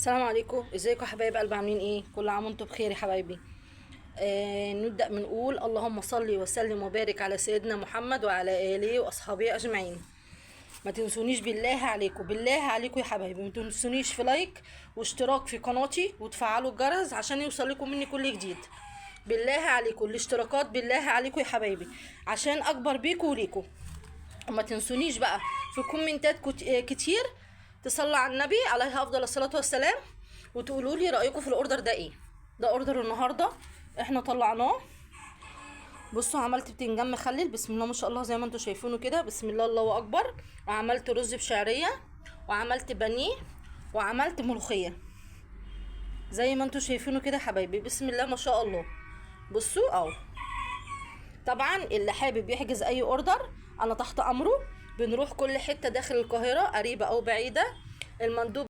السلام عليكم، ازيكم يا حبايب قلب؟ عاملين ايه؟ كل عام وانتم بخير يا حبايبي. نبدا بنقول اللهم صل وسلم وبارك على سيدنا محمد وعلى اله واصحابه اجمعين. ما تنسونيش بالله عليكم، بالله عليكم يا حبايبي، ما تنسونيش في like واشتراك في قناتي وتفعلوا الجرس عشان يوصل لكم مني كل جديد. بالله عليكم الاشتراكات، بالله عليكم يا حبايبي عشان اكبر بيكم وليكم. وما تنسونيش بقى في كومنتات كتير تصلوا على النبي عليه افضل الصلاة والسلام، وتقولوا لي رايكم في ال order ده ايه. ده order النهارده احنا طلعناه. بصوا، عملت بتنجان مخلل بسم الله ما شاء الله زي ما انتم شايفينه كده، بسم الله الله اكبر. وعملت رز بشعريه، وعملت بانيه، وعملت ملوخية زي ما انتم شايفينه كده حبايبي، بسم الله ما شاء الله. بصوا اهو. طبعا اللي حابب يحجز اي order انا تحت امره. بنروح كل حتة داخل القاهرة، قريبه او بعيدة. المندوب